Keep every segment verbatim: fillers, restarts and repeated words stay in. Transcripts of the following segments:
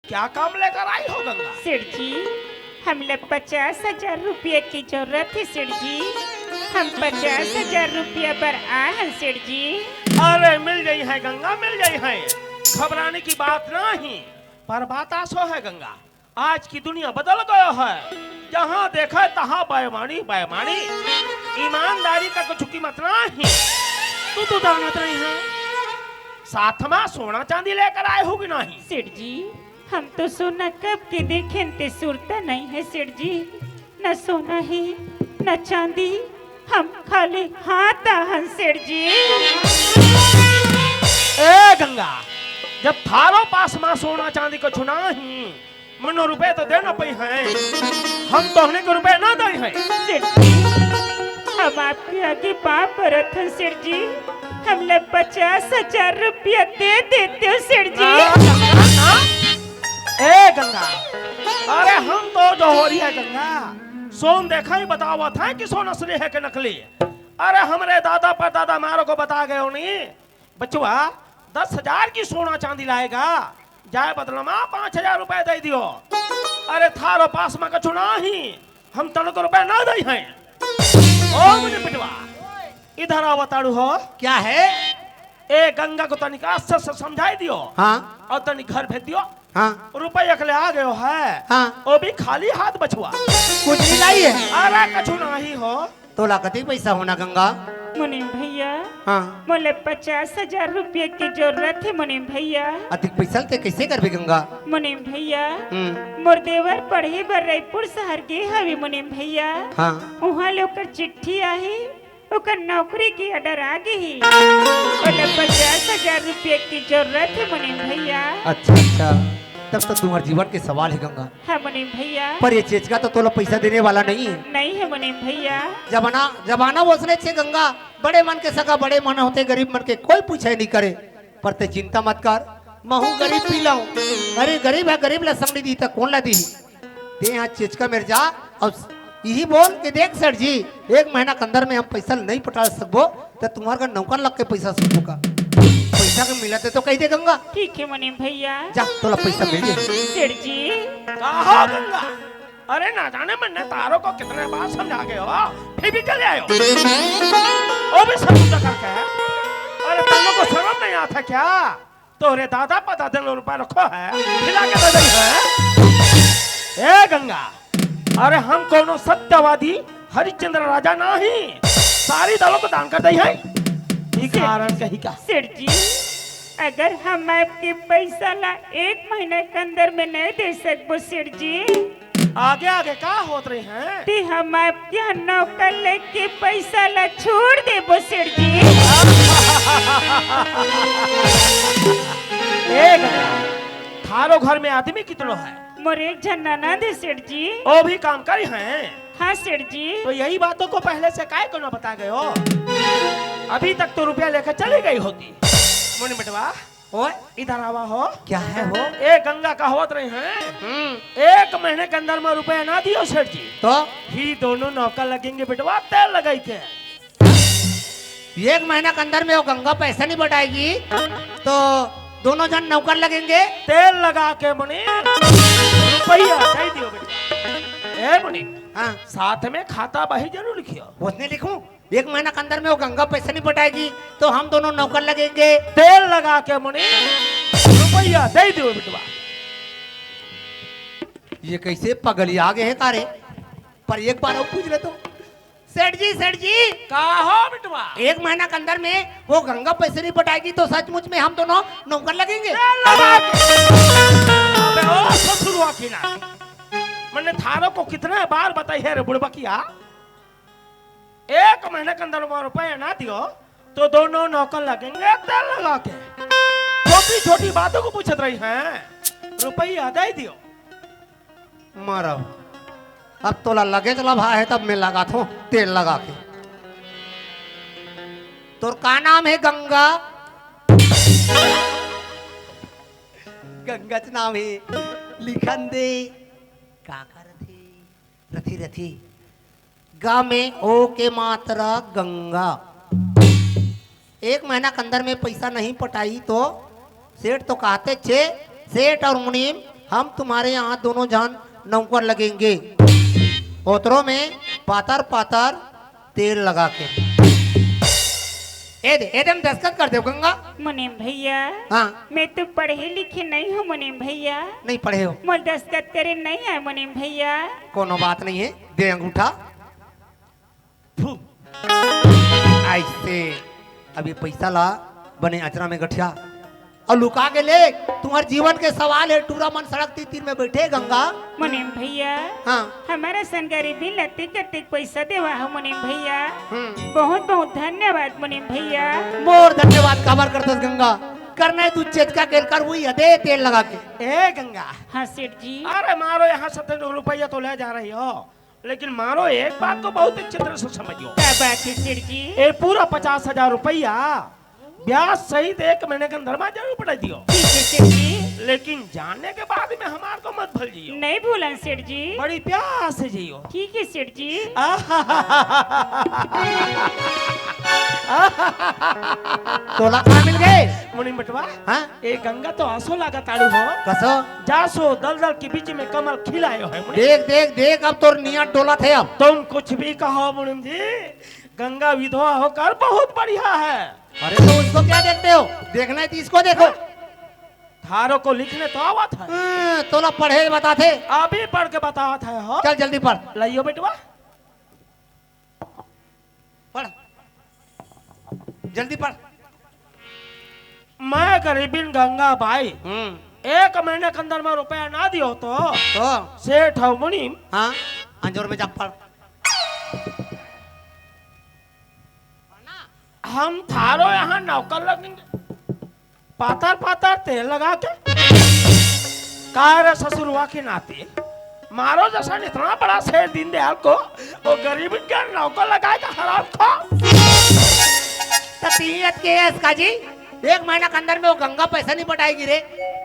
क्या काम लेकर आई हो गंगा? सेठ जी, हमला पचास हजार रुपया के जरूरत हे सेठ जी। हम पचास हजार रुपया बर आए हन सेठ जी। अरे मिल जाई है गंगा, मिल जाई है। घबराने की बात नहीं, पर बात आसो है गंगा, आज की दुनिया बदल गयो है। जहाँ देखे तहाँ बेईमानी, बेईमानी। ईमानदारी का कुछ कीमत नहीं। तू तो जानत नहीं है, साथ में सोना चांदी लेकर आए हो कि नहीं? सेठ जी, हम तो सोना कब के देखेन ते सुरता नहीं है सेठ जी। न सोना है, न चांदी, हम खाली हाथ आहन सेठ जी। ए गंगा, जब थारो पास माँ सोना चांदी को छुना ही, मनो रुपए तो देना पई है, हम तोहने को रुपए ना दे हैं। सेठ जी, हम आपके आगे पाँव परत हन सेठ जी, हमला पचास हजार रुपया दे देते हो सेठ जी। ना, गंगा, ना। ए गंगा, अरे हम तो जो हो रही है गंगा, सोन देखा ही बतावत है कि सोन असली है कि नकली। अरे हमरे दादा परदादा मारो को बता गयो नी, बचवा दस हजार की सोना चांदी लाएगा, जाए बदला में पाँच हजार रुपए दे दियो। अरे थारो पास में कछु ना ही, हम तनको रुपए ना दे हैं। ओ मुझे पिटवा, इधर आओ बताड़ू हो। क्या है? ए गंगा को तनिक अच्छे से समझाई दियो। हाँ। और तनिक घर भेज दियो। हाँ। रुपये अकले आ गयो है। हाँ। वो भी खाली हाथ बचवा। कुछ नहीं लाई है। अरे कछु नहीं हो। तोला कतिक पैसा होना गंगा? मुनीम भैया, हाँ। मोला पचास हजार रुपया के जरूरत हे मुनीम भैया। अतिक पैसा ते कैसे करबे गंगा? मुनीम भैया, हम्म। मोर देवर पढ़े बर रायपुर शहर गे हवे मुनीम भैया। हाँ। उहाँ ले ओकर चिट्ठी आही, ओकर नौकरी के ऑर्डर आ गे ही। ओला पचास हजार रुपया के जरूरत हे मुनीम भैया। अच्छा अच्छा, तब तो तुम्हारे जीवन के सवाल है गंगा। हाँ मुनीम भैया। पर ये चेचका तो तोला पैसा देने वाला नहीं है। नहीं है मुनीम भैया। जमाना जमाना वो उसने छे गंगा, बड़े मन के सगा बड़े मन होते, गरीब मन के कोई पूछे नहीं करे। पर ते चिंता मत कर, महू गरीब पी लाऊं। अरे गरीब है, गरीब ला संगड़ी दी त कौन ला दी? ते यहाँ चेचका मेर जा और यही बोल के देख सेठ जी, एक महीना के अंदर में हम पैसा नहीं पटा सकबो, तो तुम्हारे घर नौकर लग के पैसा सकबो का? पैसा के मिलत है तो कही दे गंगा। ठीक है मुनीम भैया। जा, तोला पैसा मिल जाए। सेठ जी। कहा गंगा? अरे ना जाने मैंने तारों को कितने बार समझा गए हो, फिर भी चले आए हो। वो भी सब पूजा करके। अरे तुम लोग को शर्म नहीं आता क्या? तोरे दादा पता दिन रुपया रखो है, खिला के दे दई है। ए गंगा, अरे हम कोनो सत्यवादी हरिश्चंद्र राजा नहीं, सारी दलों को दान कर दई है। भिखारन कहीं का। सेठ जी, अगर हम आपके पैसा ला एक महीना के अंदर में नहीं दे सकबो सेठ जी, आगे आगे का होत रहे हैं? ते हम आपके यहाँ नौकर लेके पैसा ला छोड़ देबो सेठ जी। ए गंगा, थारो घर में आदमी कितनो है? मोर एक झन ननद है सेठ जी। वो भी काम करी हैं? हाँ सेठ जी। तो यही बातों को पहले से काय को ना बता गए हो? अभी तक तो रुपया लेकर चली गई होती। मुनि बेटवा, ओए, इधर आवा हो। क्या है हो? ए गंगा कहावत रहे हैं, हम्म, एक महीने के अंदर में रुपया ना दियो सेठ जी, तो ही दोनों नौकर लगेंगे बेटवा, तेल लगाई के। एक महीना के अंदर में वो गंगा पैसा नहीं पटाएगी तो दोनों जन नौकर लगेंगे। तेल लगा के मुनि रुपया दे दियो बेटवा। ए मुनि, हाँ, साथ में खाता बही जरूर लिखियो। उसने लिखूं, एक महीना के अंदर में वो गंगा पैसा नहीं पटाएगी तो हम दोनों नौकर लगेंगे। तेल लगा के मुनि रुपया दे दियो बेटवा। ये कैसे पगली आ गए है का रे? पर एक बार और पूछ ले तो। सेठ जी, सेठ जी, का हो बेटवा? एक महीना के अंदर में वो गंगा पैसे नहीं पटाएगी तो सचमुच में हम दोनों नौकर लगेंगे। तेल लगा के। अबे ओ ससुरवा की ना, मैंने थारो को कितने बार बताई है रे बुड़बकिया, एक महीने के अंदर में रुपया ना दियो तो दोनों नौकर लगेंगे तेल लगा के। छोटी छोटी बातों को पूछत रही हैं, रुपया दे दियो। मारो, अब तोला लगे चला भा है तब मैं लगा थो तेल लगा के। तोर का नाम है? गंगा। गंगाच नाम है, लिखन दे। का करत हे? रथी रथी। गा में ओ के मात्रा गंगा। एक महीना के अंदर में पैसा नहीं पटाई तो सेठ तो कहते छे, सेठ और मुनीम हम तुम्हारे यहाँ दोनों जन नौकर लगेंगे। ओतरो में पातर पातर तेल लगा के। ए दे, ए दे, हम दस्तखत कर देव गंगा। मुनीम भैया, हाँ। मैं तो पढ़े लिखे नहीं हूँ मुनीम भैया। नहीं पढ़े हो? मोर दस्तखत करे नहीं आए मुनीम भैया। कोनो बात नहीं है, दे अंगूठा। फू। ऐसे अब ये पैसा ला बने अचरा में गठिया और लुका के ले। तुम्हार जीवन के सवाल है, टूरा मन सड़क तीर तीर में बैठे गंगा। मुनीम भैया, हाँ। हमारा सन गरीबी लत्ती कत्ती पैसा देवा हो मुनीम भैया। हम्म। बहुत बहुत धन्यवाद मुनीम भैया। मोर धन्यवाद काबर करतस गंगा? करना है तू चेचका केल कर हुई है, दे तेल लगा के। ए गंगा। हाँ सेठ जी। अरे मारो यहाँ सत्तर रुपया तो ले जा रही हो, लेकिन मारो एक बात तो बहुत अच्छी तरह से समझियो। क्या बात है सेठ जी? ये पूरा पचास हजार रुपया ब्याज सहित एक महीने के अंदर में जरूर पटा दियो। ठीक है सेठ जी। लेकिन जाने के बाद में हमार को मत भूल जियो। नहीं भूलन सेठ जी। बड़ी प्यार से जियो। ठीक है सेठ जी। तोला का मिल गए? मुनीम बेटवा। हाँ? ए गंगा तो असो लागा ताड़ू हो। कसो? जासो दलदल के बीच में कमल खिलायो है मुनीम। देख, देख, देख, अब तोर नियत डोलत है अब। तुम कुछ भी कहो मुनीम जी, गंगा विधवा होकर बहुत बढ़िया है। अरे तो उसको क्या देखते हो? देखना है तो इसको देखो। थारो को लिखने तो आवत है। हाँ, तोला पढ़े बताथे। अभी पढ़ के बतावत है हो। चल जल्दी पढ़। लाइयो बेटवा। पढ़, जल्दी पढ़। मैं गरीबिन गंगा बाई, हम्म। एक महीने के अंदर में रुपया ना दियो तो तो? सेठ हो मुनीम। हाँ, अंजोर में जा पढ़। हम थारो यहाँ नौकर लगेंगे। पातर पातर तेल लगा के। का रे ससुरवा के नाती, मारो जैसा इतना बड़ा शेर दीनदयाल को, वो गरीब के नौकर लगाए का हराम खा। ततीयत के एस का जी, एक महीना के अंदर में वो गंगा पैसा नहीं पटाएगी रे,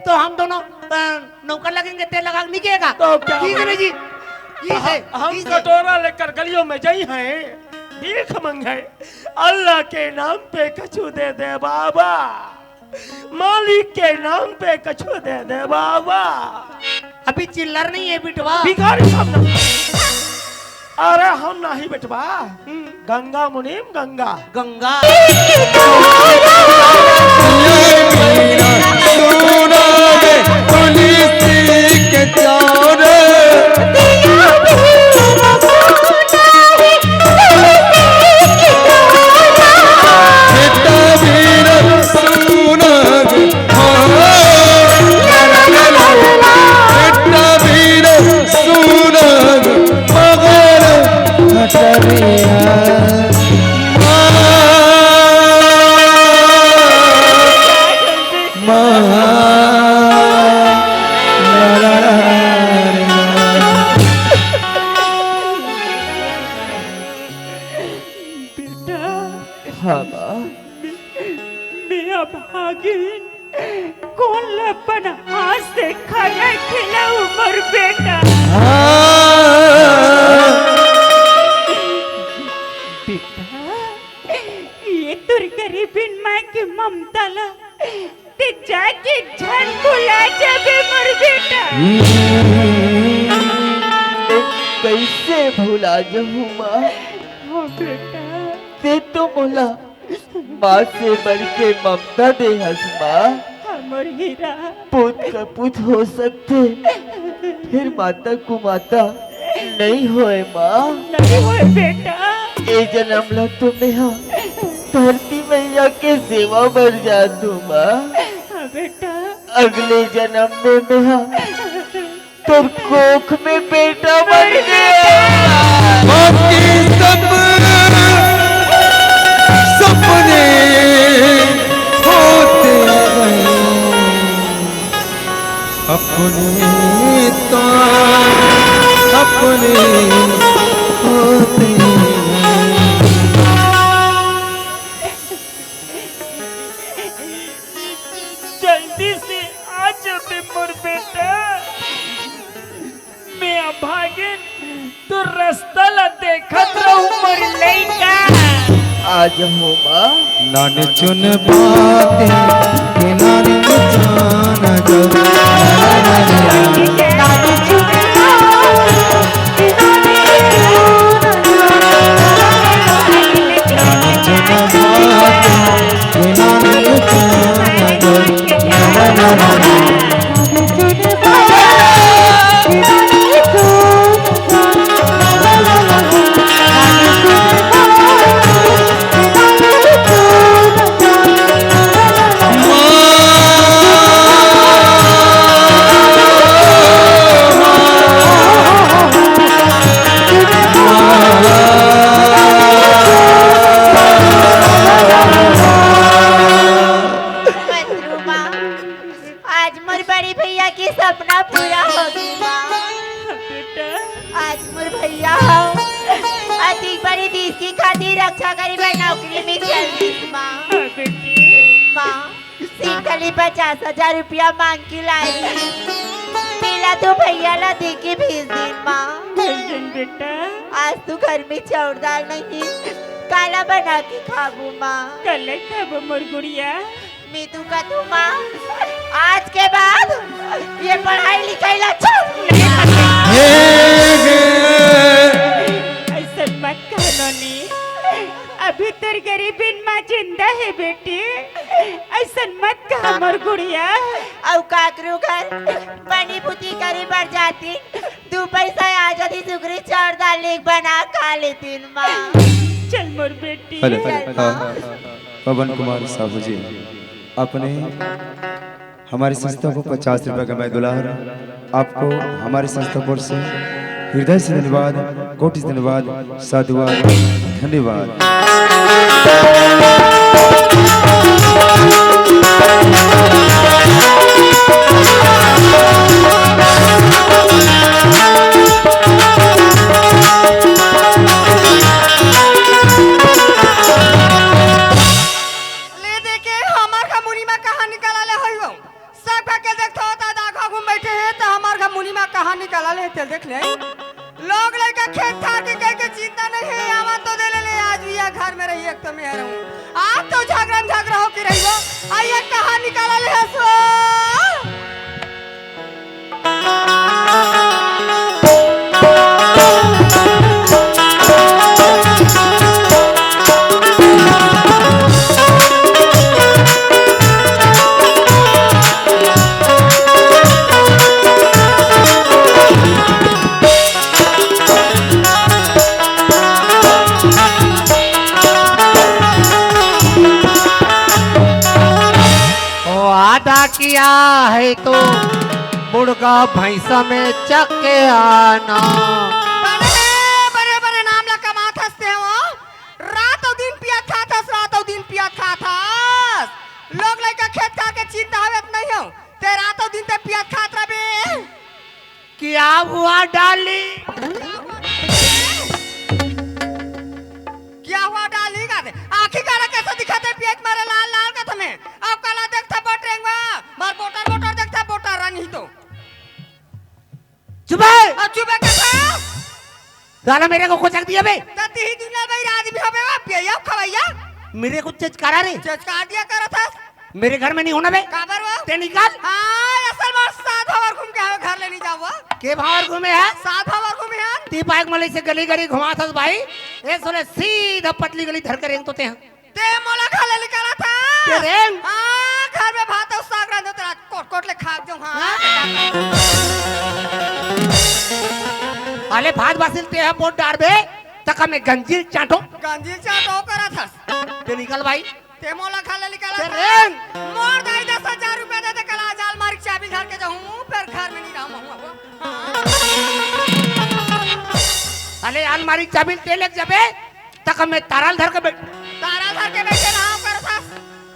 तो हम दोनों, अ, नौकर लगेंगे, तेल लगा के नहीं कहेगा। तो क्या ठीक है बोले? ना जी, ठीक है, हम, हम ठीक है। कटोरा लेकर गलियों में जाई हैं, भीख मंगे, अल्लाह के नाम पे कछु दे दे बाबा। मालिक के नाम पे कछु दे दे बाबा। अभी चिल्लर नहीं है बिटवा। भिखारी सब ना। अरे हम नहीं बेटवा। हम्म। गंगा मुनीम गंगा। गंगा। बेटा। हाँ, माँ। मैं, मैं अभागिन। कोन ल अपन हाथ से खाना खिलाऊं मोर बेटा? हाँ। बेटा, ये तोर गरीबिन माँ के ममता ला ते जाके झन भुला जाबे मोर बेटा। हम्म। कइसे भुला जाहूँ माँ? हो बेटा। ते तो मोला माँ से बढ़ के ममता दे हस माँ। हमर हीरा। पूत कपूत हो सकथे, फेर माता कुमाता नइ होय माँ। नइ होय बेटा। ए जनम ला तो मेहा धरती मइया के सेवा बर जात हूँ माँ। हाँ बेटा। अगले जनम में मेहा तोर कोख में बेटा बन गया। बाकी सब सपने होते रहे, अपने तो अपने होते रहे। जल्दी से आ जाबे मोर बेटा। मैं अभागिन तो रस्ता ला देखत रहूं मोर लइका। आ जाहूं माँ। नान चुन बाते के नान जान दो। भैया, अतिक बड़ी देश की खातिर रक्षा करे बर नौकरी में चल दिस माँ। हाँ बेटी। माँ, सिकली पचास हजार रुपया मांग के लाई। तेला तो भैया ला दे के भेज दिन माँ। भेज दिन बेटा। आज तो घर में चाउर दाल नहीं, काला बना के खाबू माँ। काला खाबू मोर गुड़िया। मीतू का तू माँ, आज के बाद ये पढ़ाई लिखाई ला छोड़। ऐसन मत कह नोनी, अभी तोर गरीबिन माँ जिंदा हे बेटी, ऐसन मत कह मोर गुड़िया। अउ काकरू घर बनी बुती करे बर जाती, दू पैसा आ जाती, सुगरी चाउर दाल एक बना खा लेतीन माँ। चल मोर बेटी। हेलो, हेलो, चल हाँ, माँ। हाँ, हाँ, हाँ। पवन कुमार साहू जी, आपने हमारी संस्था को पचास रुपए का मैं दुलार, आपको हमारी संस्था की ओर से हृदय से धन्यवाद, कोटि धन्यवाद, साधुवाद, धन्यवाद। ले देखे, हमर का मुनी मा कहाँ निकल आले होई हो? सब का के देखथो, त आधा घूम बैठे हे, त हमर का मुनी मा कहाँ निकल आले हे, तेल देख ले। लोग लइका खेत खार के कह के चिंता नहीं है, आवा तो दे ले ले, आज भी या घर में रही एक तो मैं रहूं। आज तो झगड़ा झगड़ा हो के रही हो, आ ये कहाँ निकल आले हसो? वादा किया है तो मुर्गा भैंसा में चक के आना। बड़े, बड़े, बड़े नाम ला कमात हंसते हैं वो। रात अउ दिन पियत खात हस, रात अउ दिन पियत खात हस। लोग लइका खेत खार के चिंता हवे त नहीं हो। ते रात अउ दिन ते पियत खात रबे। क्या हुआ डार्लिंग? क्या हुआ डार्लिंग? आंखी काला कैसे दिखत हे, पेट मारे लाल लाल कथमे। अब काला देखता बटरेंगवा, मार बोटर बोटर देखता बोटर रंग ही तो। चुप है। अब चुप है कैसे? साला मेरे को कोचक दिया बे। तती ही दुनिया में आदमी हवे वा, पिया खवैया। मेरे को चेचकारा रे। चेचकार दिया करत हस। मेरे घर में नहीं होना बे। काबर वो? ते निकाल। हाँ, असल बात सात भावर घूम के आवे, घर ले नहीं जाओ वो। के भावर घूमे है? सात भावर घूमे है। ती पाइक मले से गली गली घुमा था भाई। ए सोले सीधा पतली गली धर के रेंग तो ते हैं। ते मोला घर ले निकाला था। ते रेंग। हाँ, घर में भात और साग रांधो तेरा कोट कोट ले खा जो हाँ। अले भात बासिल ते है बोट डार बे। तक हमें गंजील चाटो। गंजील चाटो करा था। ते निकल भाई। ते मोला घर ले निकाला ते था। रेंग। मोर दाई दस हजार रुपया दे दे, कल आज अलमारी के चाबी धर के जाहूं, फिर घर में नहीं रहूं, हुआ, हुआ। अले अलमारी के चाबी ते लेके जाबे, तक मैं ताराल धर के बैठ। ताराल धर के बैठे रहा कर था।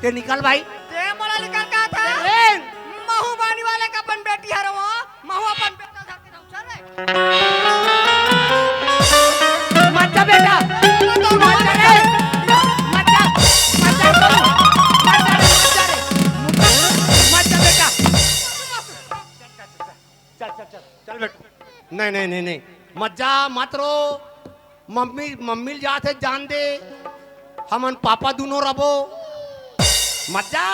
ते निकल भाई। ते मोला निकल का था। ते रेंग। महुबानी वाले का अपन बेटी हरवा, महू अपन बेटा धर के जाऊं, चल रे। मत जा बेटा। मत जा रे। मत जा। मत जा रे। मत जा रे। मत जा रे। मत जा बेटा। चल, चल, चल, चल बेटा। नहीं, नहीं, नहीं, नहीं। मत जा, मत रो। मम्मी, मम्मी ल जात हे, जान दे। हमन पापा दुनो रबो। मत जा।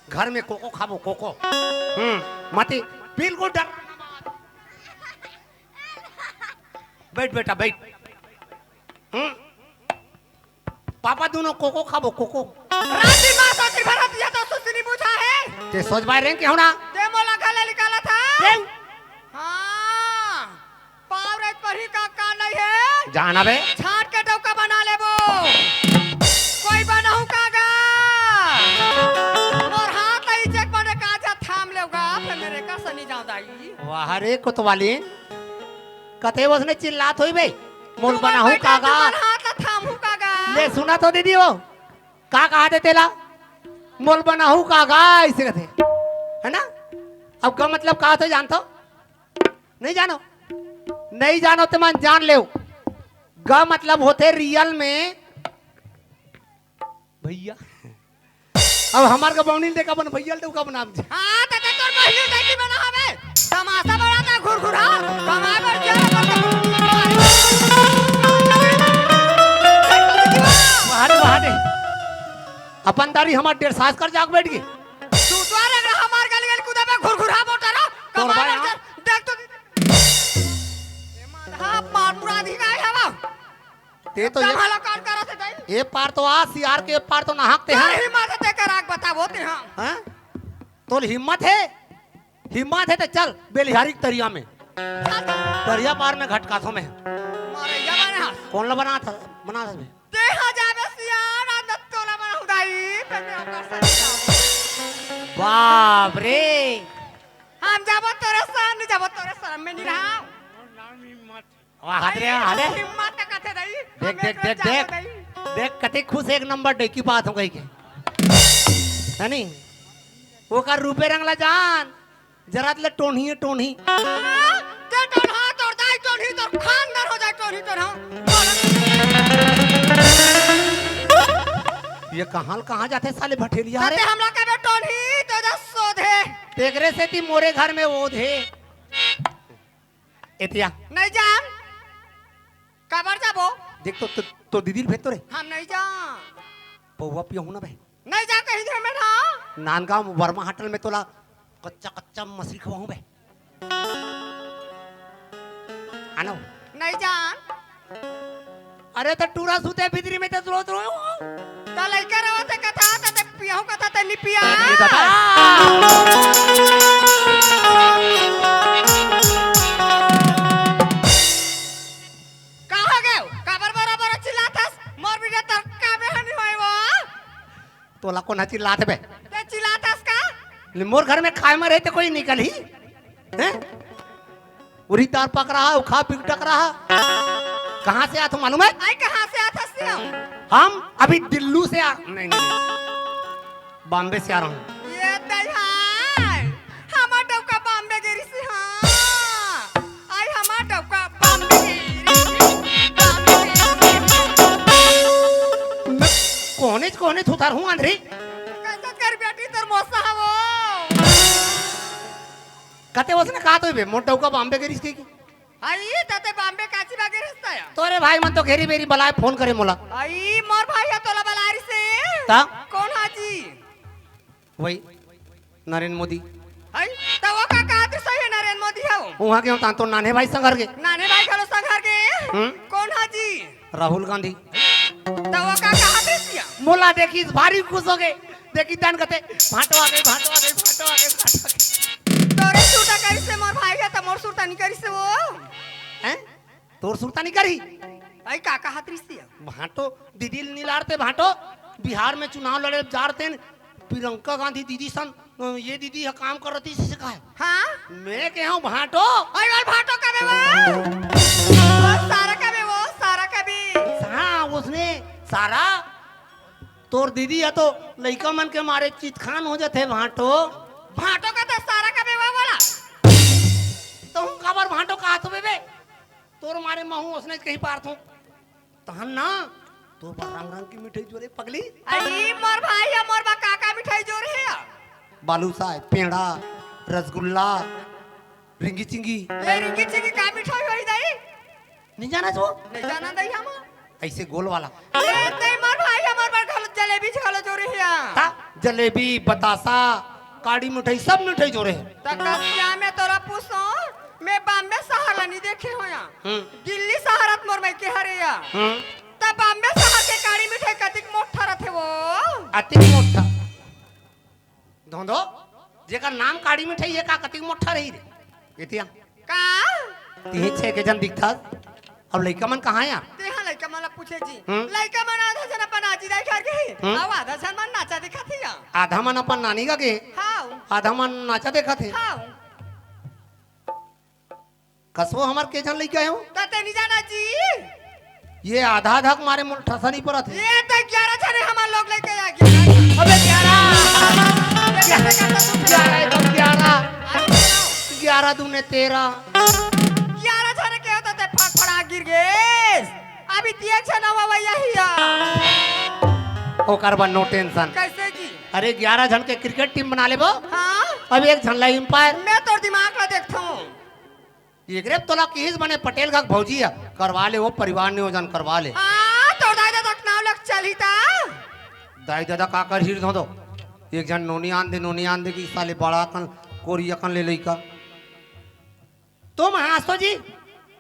घर में कोको खाबो, कोको। हम्म, मती, बिल्कुल डर। बैठ बेटा, बैठ। हम्म। पापा दुनो कोको खाबो, कोको। राती मां साथी भरत ये तो सुसनी बुझा है। ते सोच बाय रेंग के होना। ते मोला घर ले निकाला था। रेंग। हाँ। पाव रात पढ़ी का, का नहीं है? जाना बे। छाट के डौका बना लेबो। कोई बनाऊ का गा? मोर हाथ आई चेक बने का जा थाम लेगा, फिर मेरे का सनी जाओ दाई। वाह रे कोतवाली। कते वसने चिल्लात होई बे। मोल बनाऊ का गा? हाथ ला थामू का गा? ले सुना तो दीदी वो। का कहा थे तेला? मोल बनाऊ का गा? ऐसे कहते। है ना? अब का मतलब का तो जानतो? नहीं जानो? नहीं जानो ते मन जान लेव। ग मतलब होथे रियल में भैया। अब हमार का बौनी ल देखा, अपन भैया ल तो का बनाब जा। हाँ, त तोर बहिनी ल देखी बना हवे। तमाशा बड़ा था घुरघुरा, कमाए बर जा अपन। वहाँ दे, वहाँ दे। अपन दारी हमार डेढ़ सास कर जाग बैठ गई। तू तो रे हमार गली गली कूदे में घुरघुरा मोटा रहा, तोर कमाए भाई बर हाँ। जा। देख तो। ए मार, हाँ, मार पूरा अधिक आए हवा। ते तो एकदम ये, हलाकान करत हे दाई। ए पार तो आ, सियार के ए पार तो नहाक ते तोर हाँ। हिम्मत हे तेकर आग बताबो ते हाँ। हाँ? तोर हिम्मत हे? हिम्मत हे ते चल, बेलिहारी के तरिया में। चल। तरिया पार में घटकाथों में। मरैया बने हस। कौन ला बना था? बना था बे? ते हा जाबे सियार, आ न तोला बनाऊ दाई, फिर मैं ओकर साथ जाऊँ। बाप रे। हम जाबो तोरे साथ, नहीं जाबो तोरे साथ, मैं नहीं रहा। वाह, हट रे, हले। हिम्मत का कथे दई। देख, हम देख, एक देख, जाबो देख। दई। देख, कते खुश, एक नंबर डेकी बात हो गई के। है नी? ओकर रूपे रंग ला जान, जरा ले टोन्ही, टोन्ही। हाँ, ते टोन्हा, तोर दाई टोन्ही, तोर खानदान हो जाए टोन्ही, टोन्हा। ये कहाँ ल कहाँ जाथे साले भठेलिया रे? ते हमला कबे टोन्ही, तो जा सोधे। तेकरे सेती मोरे घर में ओधे। एतिया। नहीं जान। काबर जाबो? देख तो, तो, तो दीदी ल भेज तो रे। हम नहीं जान। पौवा पियहूँ ना बे। नहीं जा कहीं घर में ना। नांदगांव वर्मा होटल में तोला कच्चा कच्चा मछली खवाहूँ बे। आनो। नहीं जान। अरे तो टूरा सुते भीतरी में तो रोत रो। तो लइका रहो ते कथा, तो ते पियाहूँ कथा, ते नहीं पिया। ये दादा। कहाँ गए? काबर बराबर चिल्लाथस? मोर बिना तोर काम हे नहीं होय वो। तोला कोन चिल्लात बे? ते चिल्लाथस का? ले मोर घर में खाए में रहे ते कोई निकल ही? हैं? उरी तार पक रहा, उखा पिकटक रहा। कहाँ से आत हो मालूम है? आई कहाँ से आत हस हम? हम अभी दिल्ली से आ, नहीं, नहीं, नहीं। बॉम्बे से आ रहा हूँ। ये दई हाय, हमार डौका बॉम्बे गे रिहिस हाँ। आई हमार डौका बॉम्बे गे रिहिस, बॉम्बे गे रिहिस। मैं कोहने च कोहने थुथर हूँ आंधरी। कैसे कर बेटी तोर मौसा हवो? कते ओसने कहा तो बे, मोर डौका बॉम्बे गे रिहिस के की? आई, तते बॉम्बे काची बागे रहता है? तोरे भाई मन तो घेरी बेरी बलाए फोन करे मोला। आई, मोर भाई है तोला बलाए रिहिसे। ता? कौन हाजी? वही, नरेंद्र मोदी। आई, त वो का कहत सही है नरेंद्र मोदी है वो? वहाँ के होता तो नाने भाई संघर के। नाने भाई घलो संघर के? हम्म। कौन हाजी? राहुल गांधी। त वो का कहत हे सिया? मोला देखिस भारी खुश हो गए। देखी तहन कथे, "भांटो आ गई, भांटो आ गई, भांटो आ गई, भांटो आ गई।" तोरे सुरता करिस हे मोर भाई हे, त मोर सुरता नहीं करिस हे वो। हैं? तोर सुरता नहीं करी? आई का कहत रिहिस हे? भांटो दीदी ल निलारते भांटो, बिहार में चुनाव लड़े जारते, प्रियंका गांधी दीदी सन, ये दीदी ह काम कर रही से कहा। हाँ? मैं कहे हूँ भांटो। आई वाल भांटो कबे वो? वो सारा कबे वो? सारा कबे? हाँ, उसने सारा तोर दीदी ह तो लइका मन के मारे चितखान हो जाथे भांटो। भांटो का तो सारा कबे वो बोला। तो हूँ काबर भांटो कहा तो बेबे? तोर मारे महू उसने कहीं पार थो। तहन ना, तो बर रंग रंग की मिठाई जोरे पगली। अरे मोर भाई है, मोर बा का का मिठाई जोरे है? बालूशाह, पेड़ा, रसगुल्ला, रिंगी चिंगी। ये रिंगी चिंगी का मिठाई होई दाई? नहीं जाना जो? नहीं जाना दाई हम। ऐसे गोल वाला। ए, ते मोर भाई, हमर बर घलो जलेबी घलो जोरे हे। ता जलेबी, बतासा, काड़ी मिठाई, सब मिठाई जोरे हे। त कसिया में तोरा पूछो, मैं बॉम्बे शहर ला नहीं देखे हो या। हम्म। दिल्ली शहर अत मोर मायके हरे या। हम्म। त बॉम्बे शहर के काड़ी मिठाई कतिक मोठा रथे वो? अतिक मोठा। धोंधो, जेकर नाम काड़ी मिठाई हे का कतिक मोठा रही रे? एतिया। का? तिही छे के जन दिखथस। अब लइका मन कहाँ हे? तेहा लइका मन ला पूछे जी। हम्म। लइका मन आधा झन अपन आजी दाई घर गे हे, हम्म। अउ आधा झन मन नाचा दिखत हे या। आधा मन अपन नानी गा गे हे, हाव। आधा मन नाचा देखत हे। हाव। कसबो हमर के झन लइका हे वो? त ते नी जाना जी। ये आधा आधा के मारे मोला ठसा नहीं परत हे। ये तो ग्यारह झने हमर लोग लइका आ गया। अबे ग्यारह! ग्यारह एकदम ग्यारह। ग्यारह दूने तेरह। ग्यारह झने के होता ये छनवा भैया हिया। ओकर बर no tension। कैसे जी? अरे, ग्यारह झन के cricket team बना लेबो। हाँ। अब एक झन ला umpire। मैं तोर दिमाग ला देखथंव। एकरे तोला किहिस बने पटेल का भौजी ह, करवा ले वो परिवार नियोजन करवा ले। हाँ, तोर दाई ददा के नाव लग चलही ता। दाई ददा का कर हीर धो दो। एक झन नोनी आन दे, नोनी आन दे कि साले बड़ा कन, कोरी अकन ले लइका। तुम हाँसो जी,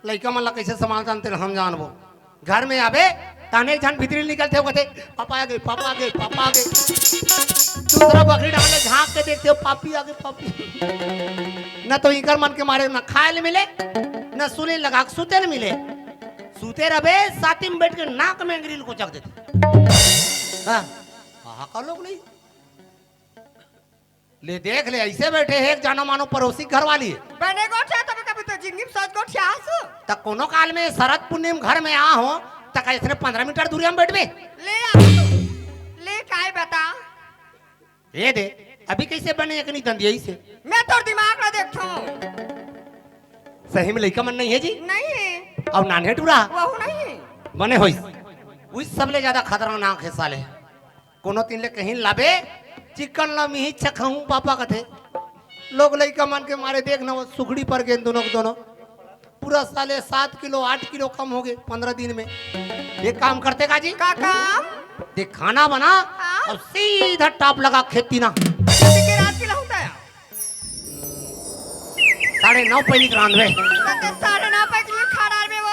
लइका मन ला कइसे संभालथन तेला हम जानबो। घर में आबे, ताने एक झन भीतरी निकलथे, वो कथे, "पापा आ गे, पापा आ गे, पापा आ गे।" दूसरा बकरी डाल ले, झाँक के देखथे, "पापी आ गे, पापी।" न तो इकर मन के मारे न खाए ले मिले, न सुने लगा के सुते ले मिले। सुते रबे, साथी में बैठ के नाक में अंगरी ल कोचक देथे। हाँ, हाहाकार लोग नहीं। ले देख ले, अइसे बइठे हे एक जानो मानो परोसी घर वाली। बने गोठिया तब कभी तो जिंदगी में सोच गोठिया हसु। त कोनो काल में शरद पुन्नी म घर में आ हो, त कइसने पंद्रह मीटर दूरिया म बइठबे? ले आ, ले काय बता। ये दे, अभी कइसे बने एकनी दंदिया से? मैं तोर दिमाग ला देखथंव। सही में लइका मन नहीं हे जी? नहीं हे। अउ नान्हे टूरा? वहू नहीं हे। बने होइस। उही सबले ज्यादा खतरनाक हे साले। कोनो तीन ले कहीं लाबे, चिकन ला मिही चखहूं पापा कथे। लोग लइका मन के मारे देख ना, वो सुखड़ी पर गेन दोनों के दोनों। पूरा साले सात किलो, आठ किलो कम हो गे पंद्रह दिन में। एक काम करते का जी? का काम? देख, खाना बना हाँ? अउ सीधा टाप लगा खेती ना। खेती के रात के लहूटा या? साढ़े नौ पहली के रांधबे। तो साढ़े नौ बजे खा डाल में वो।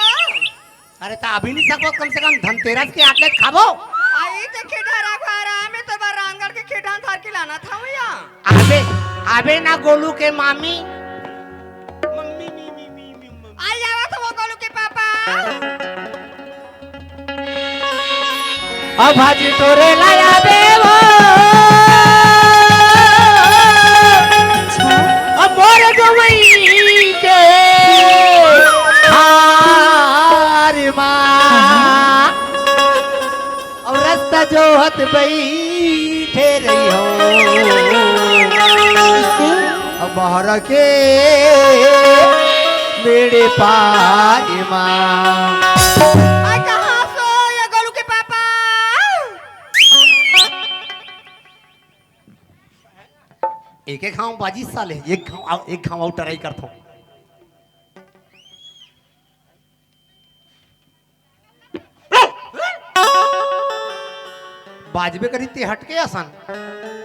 अरे, त अभी नहीं सकबो, कम से कम धनतेरस के आतले खाबो। आई ते खेडा राखवारा में तो बार रामगढ़ के खेडा धर के लाना था भैया। आबे, आबे ना गोलू के मामी। मम्मी, मी, मी, मी, मी, मम्मी। आई आवा तो वो गोलू के पापा। अब भाजी तोरे लाया देवो। अब मोर गवई के हार मा। अब रस्ता जोहत बइठे रही हो। अब बहर के मेरे पार मा। आ कहाँ सो ये गोलू के पापा? एक एक घाव बाजी साले, एक घाव, एक घाव अउ try करथों। बाजबे करी ते हटके असन।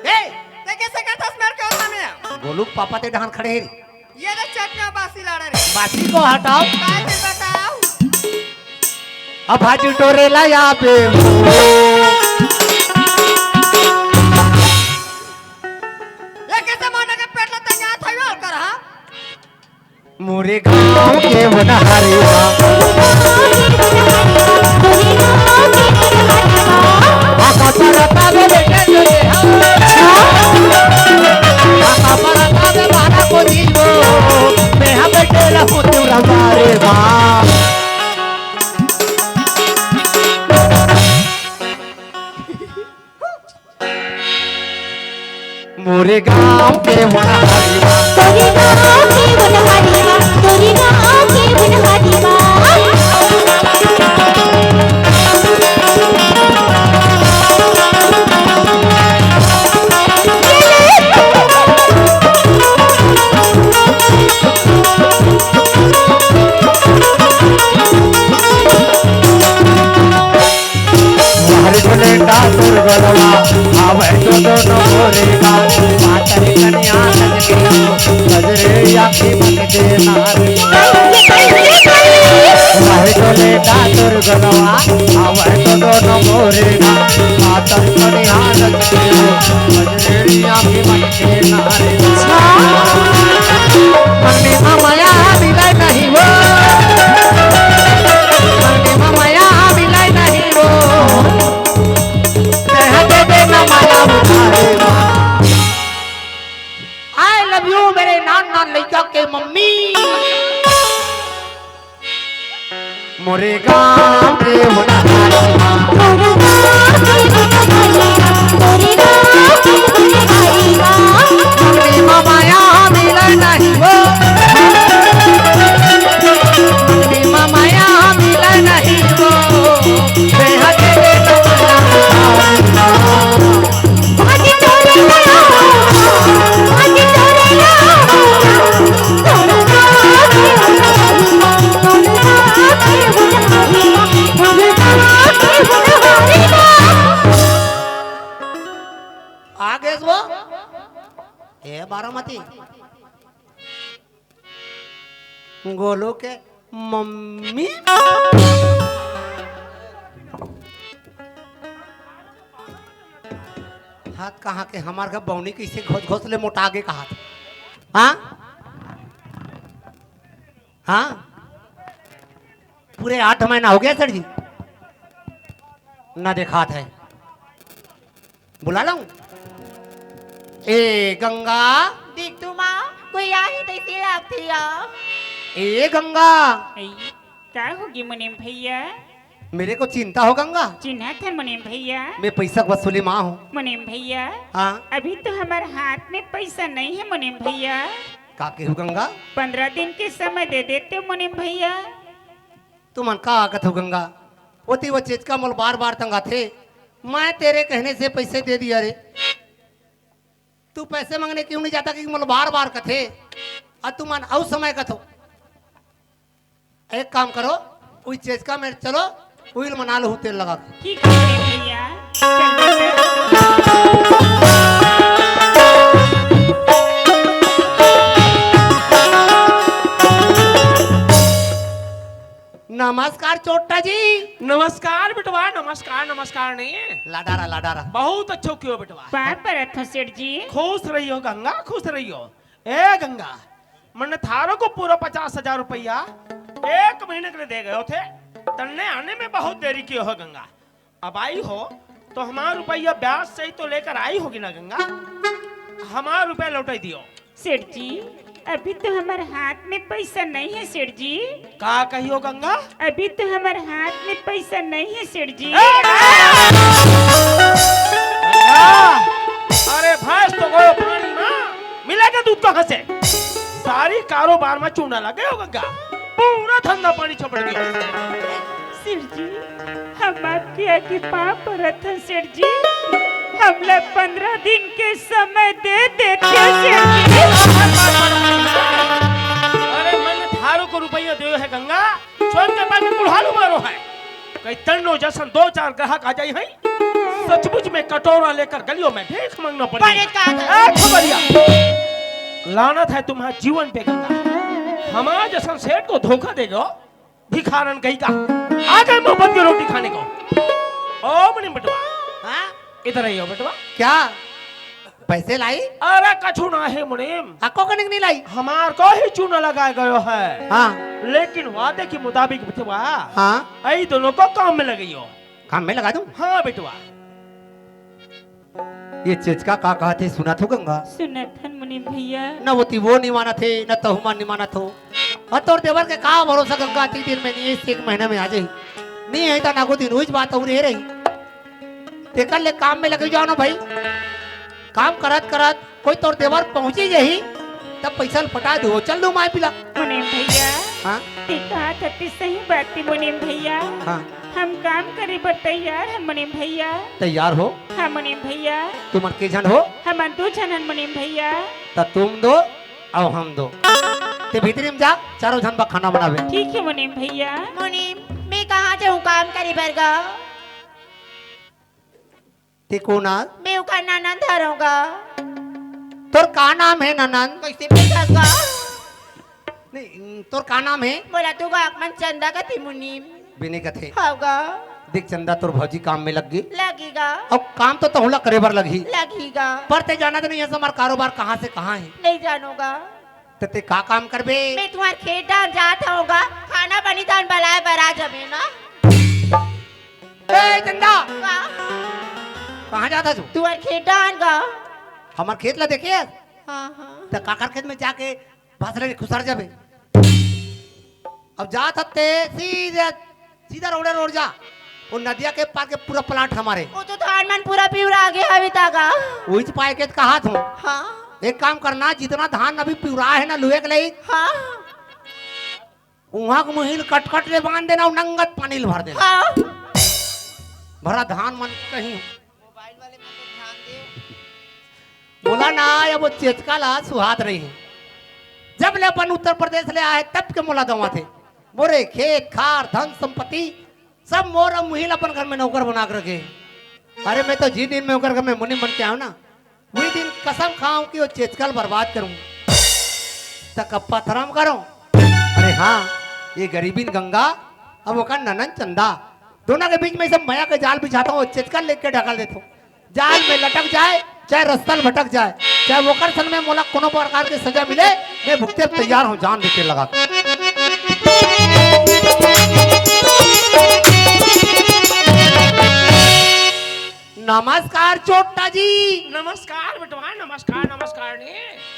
ए! ते कैसे करथस मेरे के ओथा में? गोलू के पापा ते डहान खड़े हे रे। ये तो चटना बासी लाड़ा रे। बासी को हटाओ। काय ते बताओ? अब भाजी टोरे ला या पे। ये कैसे माना के पेट ला तैयार था यो कर, हाँ? मोरे गांव के बनहरिया। आका परता बे बेटे जोरे हम। आका परता बे बारा को जीवो। मैं हम बेटे रहूं तेरा बारे माँ। मोरे गांव के वनहरिया। तोरे गांव के वनहरिया, तोरे गांव के वनहरिया। हर झुलेंडा सुरगलवा, आवे तो दोनों गोरे का, पातर कन्या सजनी हो, सजरे आँखी मन के नारी। हर झुलेंडा सुरगलवा, आवे तो दोनों गोरे का, पातर कन्या सजनी हो, सजरे आँखी मन के नारी। मम्मी मामया मिले नहीं वो, मम्मी मामया मिले नहीं वो। कह दे दे ना माया उधारे। I love you मेरे नान नान लइका के मम्मी। मोरे गांव के वनहरिया। मम्मी मामया मिले नहीं वो। मम्मी मामया मिले नहीं वो। कमाथे। गोलू के मम्मी। हाथ कहाँ के, हमार घर बौनी कइसे घोस घोस ले मोटा गे कहा था? हाँ, हाँ, पूरे आठ महीना हो गया सेठ जी, ना देखात है। बुला लाऊं? ए गंगा। दीक्षू माँ, कोई आही तइसे लागथे या। ए गंगा। ए, का होगे मुनीम भैया? मेरे को चिंता हो गंगा? चिन्हत हन मुनीम भैया। मैं पैसा वसूली माँ हूँ। मुनीम भैया, हाँ? अभी तो हमर हाथ में पैसा नहीं है मुनीम भैया। का केहू गंगा? पंद्रह दिन के समय दे देते हो मुनीम भैया। तुमन का कथो गंगा? ओती वो चेचका मोला बार बार तंगाथे, मैं तेरे कहने से पैसे दे दिया रे। तू पैसे मांगने क्यों नहीं जाता कि मोला बार बार कथे, अउ तुमन अउ समय कथो। एक काम करो, उही चेचका मेर चलो, उही ल मना लो तेल लगा के। ठीक है भैया, चल बेटा। नमस्कार चोट्टा जी। नमस्कार बेटवा, नमस्कार, नमस्कार नहीं है। लाडारा, लाडारा। बहुत अच्छो कियो बेटवा। पाँव परत हूँ सेठ जी। खुश रहियो गंगा, खुश रहियो। ए गंगा, मन्ने थारो को पूरा पचास हजार रुपया एक महीने के लिए दे गयो थे, तन्ने आने में बहुत देरी कियो हो गंगा। अब आई हो तो हमार रुपया ब्याज सहित तो लेकर आई होगी ना गंगा, हमार रुपया लौटाई दियो। सेठ जी, अभी तो हमर हाथ में पैसा नहीं है सेठ जी। का कहियो गंगा? अभी तो हमर हाथ में पैसा नहीं है सेठ जी। ए, गंगा! अरे भैंस तो गयो पानी में, मिलेगा दूध कहाँ से? सारी कारोबार में चूना लग गयो गंगा, पूरा धंधा पानी चपड़ गयो। सेठ जी, हम आपके आगे पाँव परत हन सेठ जी, हमला पंद्रह दिन के समय दे देते सेठ जी। अरे मन्ने थारो को रुपया दियो है गंगा, सोन के पानी बुढ़ालू मारो है। कई तन्नो जैसन दो चार ग्राहक आ जाई है, सचमुच में कटोरा लेकर गलियों में भीख मांगना पड़ेगा। पड़ेगा। ए खबरिया, लानत है तुम्हारे जीवन पे गंगा, हमार जैसन सेठ को धोखा देगो। भिखारन कहीं का आ गए मोहब्बत की रोटी खाने को। ओ मुनीम बेटवा, हाँ? इधर आइयो बेटवा। क्या पैसे लाई? अरे कछु ना है मुनीम। अक्को कनिक नहीं लाई? हमार को ही चूना लगाए गयो है। हाँ। लेकिन वादे के मुताबिक बेटवा, हाँ। आई दोनों को काम में लगाइयो। काम में लगा दूं? हाँ बेटवा। ये चेचका का कहत हे, सुनत हो गंगा? सुनत हन मुनीम भैया। न ओती वो नहीं मानत हे, न तहु मन नहीं मानत हो। अउ तोर देवर के का भरोसा गंगा, अतिक दिन में नहीं, एक महीना में आ जाही। नहीं है त नागो दिन उहीच बात अउ रही। तेकर ले काम में लगे जाओ ना भाई। काम करत करत कोई तोर देवर पहुंची जाही, तब पैसा ल पटा दो, चल दो माय पिला। मुनीम भैया, हाँ? ते कहत हस ते सही बात हे मुनीम भैया। हाँ। हम काम करे बर तैयार हन मुनीम भैया। तैयार हो? हाँ मुनीम भैया। तुमन के झन हो? हमन दू झन हन मुनीम भैया। त तुम दो अउ हम दो। ते भीतरी में जा, चारों झन बर खाना बनावे। ठीक हे मुनीम भैया। मुनीम, मैं कहाँ जाऊँ काम करे बर गा? ते कोन आस? मैं ओकर ननंद हरंव गा। तोर का नाम हे ननंद? कइसे पूछस गा? नहीं, तोर का नाम हे? मोला तो गा मन चंदा कथे मुनीम। बिने कथे। हव गा। देख चंदा, तोर भौजी काम में लग गे। लगी गा। अब काम तो तहुला करे बर लगही। लगी गा। पर ते जानत नहीं हस हमर कारोबार कहाँ से कहाँ हे। नहीं जानों गा। त ते का काम करबे? मैं तुम्हार खेत डाहर जात हवं गा, खाना बनी तहन बलाए बर आ जबे ना। ए चंदा, का? कहाँ जात हस? तुम्हार खेत डाहर गा। हमर खेत ला देखे हस? हाँ, हाँ। त काकर खेत में जाके भसरे खुसर जाबे। अब जात हस ते सीधा सीधा रोड़े रोड़ जा, वो नदिया के पार के पूरा प्लाट हमारे। वो तो धान मन पूरा पिवरा गे हवे ता गा। उहीच पाए के त कहात हूँ। हाँ। एक काम करना, जितना धान अभी पिवरा हे ना लुए के लइक, हाँ। उहाँ के मुही ल कटकट ले बांध देना अउ नंगत पानी ल भर देना। हाँ। भरा धान मन कहीं। मोबाइल वाले मन तो ध्यान दे। मोला ना, अब वो चेचका ला सुहात नहीं हे। जब ले अपन उत्तर प्रदेश ले आए, तब के मोला दवाथे। मोरे खेत खार, धन संपत्ति, सब मोर अउ मुही ल अपन घर में नौकर बना के रखे। अरे, मैं तो जी दिन में ओकर घर में मुनीम बन के आयो ना, वही दिन कसम खाऊं कि वो चेचकल बर्बाद करूं, त कब पथरम करूं। अरे हाँ, ये गरीबीन गंगा, अब ओकर ननन चंदा, दोनों के बीच में सब मया के जाल बिछाता हूँ, चेचकल लेके ढकल देता हूँ। जाल में लटक जाए, चाहे रस्ता भटक जाए, चाहे ओकर सन में मोला कोनो प्रकार के सजा मिले, मैं भुगते तैयार हूँ, जान देके लगा। नमस्कार चोट्टा जी। नमस्कार बेटवा, नमस्कार, नमस्कार ने।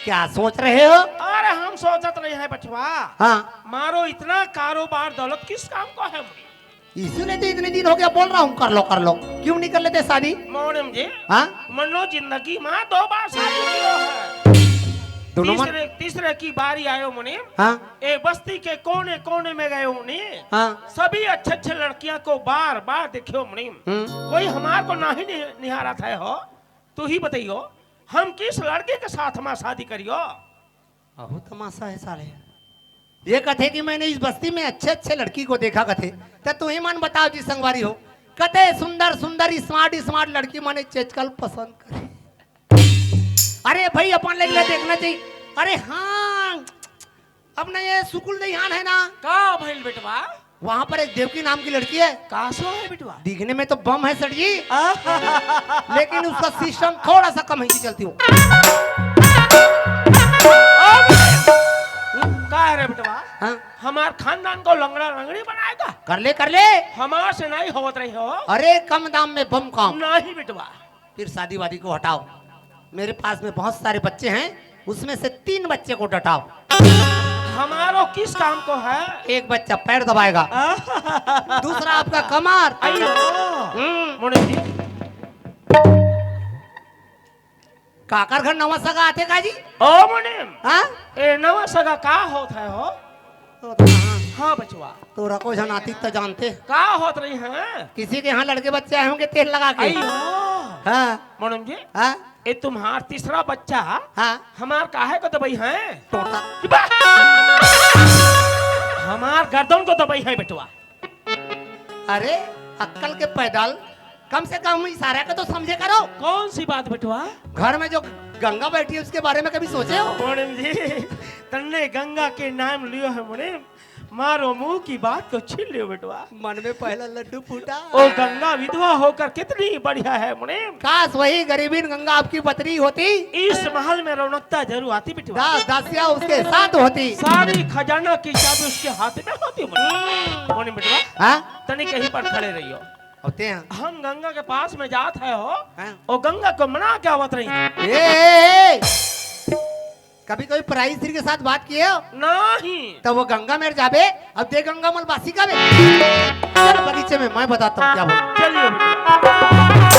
क्या सोच रहे हो? अरे हम सोचत रहे हैं बचवा। हाँ। मारो इतना कारोबार दौलत किस काम को है? इसी ने तो इतने दिन हो गया बोल रहा हूँ, कर लो, कर लो, क्यों नहीं कर लेते शादी? मोहनम जी। हाँ? मनो जिंदगी में दो बार शादी किया है। दोनों मन तीसरे, तीसरे की बारी आयो मुनीम। हाँ। ए बस्ती के कोने कोने में गयो मुनीम। हाँ। सभी अच्छे अच्छे लड़कियां को बार बार देखियो मुनीम। हम्म। कोई हमार को नहीं नि-, निहारा था हो। तू ही बताइयो, हम किस लड़के के साथ में शादी करियो? अहू तमाशा है साले। ये कथे कि मैंने इस बस्ती में अच्छे अच्छे लड़की को देखा कथे। त तू ही मन बताओ जी संगवारी हो, कते सुंदर सुंदर स्मार्ट स्मार्ट लड़की माने चेचकल पसंद करे। अरे भाई अपन लइका ला देखना चाहिए। अरे हाँ, अपना ये सुकुल दहियान है ना, का भइल बेटवा? वहाँ पर एक देवकी नाम की लड़की है। का सो है बेटवा? दिखने में तो बम है सर जी, आहा। लेकिन उसका सिस्टम थोड़ा सा कम है, चलती हो। का है रे बेटवा? हाँ? हमार खानदान को लंगड़ा लंगड़ी बनाएगा? कर ले, कर ले। हमार से नहीं होवत रही हो। अरे कम दाम में बम काम। नहीं बेटवा। फिर शादी वादी को हटाओ, मेरे पास में बहुत सारे बच्चे हैं, उसमें से तीन बच्चे को डटाओ। हमारो किस काम को है? एक बच्चा पैर दबाएगा, दूसरा आपका कमर। अयो। हम्म। मुनीम जी। काकर घर नवा सगा आथे का जी? ओ मुनीम। हाँ? ए नवा सगा का होत है हो? तो हाँ। हाँ बचवा। तोरा को जनाती त जानते। का होत रही है? किसी के यहाँ लड़के बच्चे आए होंगे तेल लगा के। अयो। हाँ। मुनीम जी। हाँ। ए तुम्हार तीसरा बच्चा। हाँ। हमार काहे को दबाई है? टोटा। हमार गर्दन को दबाई है बेटवा। अरे अक्कल के पैदल, कम से कम इशारा का तो समझे करो। कौन सी बात बेटवा? घर में जो गंगा बैठी है उसके बारे में कभी सोचे हो? मुनीम जी, तन्ने गंगा के नाम लियो है मुनीम, मारो मुंह की बात को छीन लियो बेटवा। मन में पहला लड्डू फूटा। ओ गंगा विधवा होकर कितनी बढ़िया है मुनीम। काश वही गरीबीन गंगा आपकी पत्नी होती। इस महल में रौनकता जरूर आती बेटवा। दास दासियां उसके साथ होती। सारी खजाना की चाबी उसके हाथ में होती मुनीम। मुनीम बेटवा। हाँ? तनी कहीं पर खड़े रहियो। होते हैं। हम गंगा के पास में जात है हो, हाँ। और गंगा को मना के आवत रही। ए, ए, ए, कभी कोई पराई स्त्री के साथ बात किए हो? नहीं। तब वो गंगा मेर जाबे, अब दे गंगा मल बासी का बे। चल बगीचे में, मैं बताता हूँ क्या बोल। चलिए बेटा।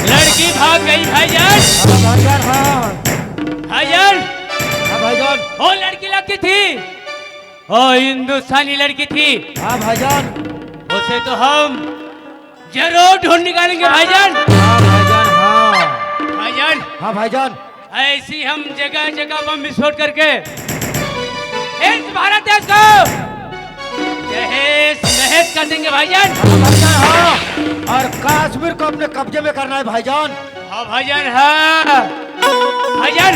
लड़की भाग गई भाईजान। हाँ भाईजान, हाँ। भाईजान। हाँ भाईजान। वो लड़की लड़की थी, वो हिंदुस्तानी लड़की थी। हाँ भाईजान। उसे तो हम जरूर ढूंढ निकालेंगे भाईजान। हाँ भाईजान, हाँ। भाईजान। हाँ भाईजान। ऐसी हम जगह जगह बम विस्फोट करके इस भारत देश को तहस नहस कर देंगे भाईजान। हाँ भाईजान, हाँ। और कश्मीर को अपने कब्जे में करना है भाईजान। हाँ भाईजान, हाँ। भाईजान।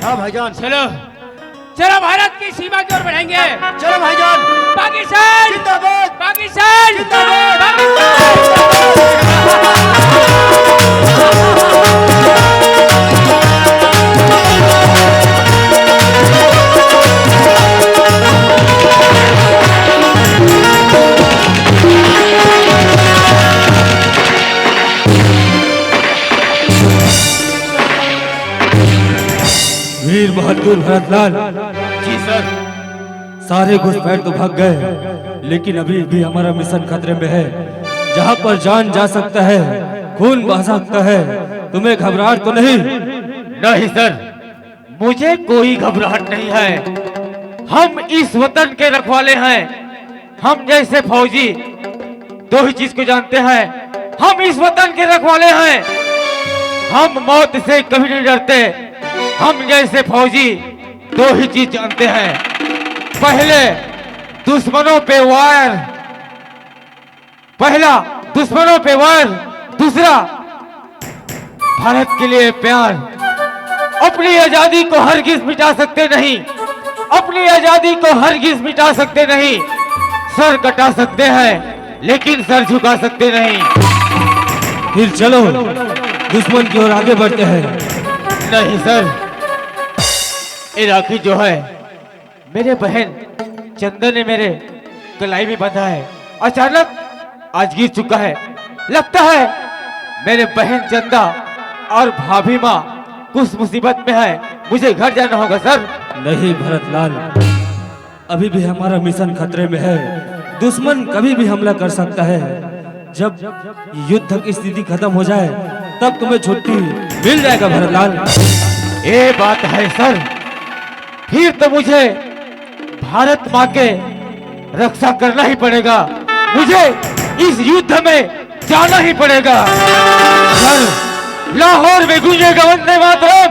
हाँ भाईजान। चलो, चलो भारत की सीमा की ओर बढ़ेंगे। चलो भाईजान। पाकिस्तान जिंदाबाद। पाकिस्तान जिंदाबाद। पाकिस्तान। वीर बहादुर भरतलाल। जी सर। सारे घुसपैठ तो भाग गए, लेकिन अभी भी हमारा मिशन खतरे में है। जहाँ पर जान जा सकता है, खून बह सकता है, तुम्हें घबराहट तो नहीं? नहीं सर, मुझे कोई घबराहट नहीं है। हम इस वतन के रखवाले हैं। हम जैसे फौजी दो ही चीज को जानते हैं। हम इस वतन के रखवाले हैं। हम मौत से कभी नहीं डरते। हम जैसे फौजी दो ही चीज जानते हैं। पहले दुश्मनों पे वार, पहला दुश्मनों पे वार, दूसरा भारत के लिए प्यार। अपनी आजादी को हरगिज मिटा सकते नहीं, अपनी आजादी को हरगिज मिटा सकते नहीं। सर कटा सकते हैं, लेकिन सर झुका सकते नहीं। फिर चलो, दुश्मन की ओर आगे बढ़ते हैं। नहीं सर, ये राखी जो है, मेरे बहन चंदन ने मेरे कलाई में बांधा है। अचानक आज गिर चुका है। लगता है मेरे बहन चंदा और भाभी माँ कुछ मुसीबत में है। मुझे घर जाना होगा सर। नहीं भरतलाल, अभी भी हमारा मिशन खतरे में है। दुश्मन कभी भी हमला कर सकता है। जब युद्ध की स्थिति खत्म हो जाए, तब तुम्हें छुट्टी मिल जाएगा भरतलाल। ये बात है सर, फिर तो मुझे भारत माँ के रक्षा करना ही पड़ेगा। मुझे इस युद्ध में जाना ही पड़ेगा सर। लाहौर में गूंजेगा वंदे मातरम।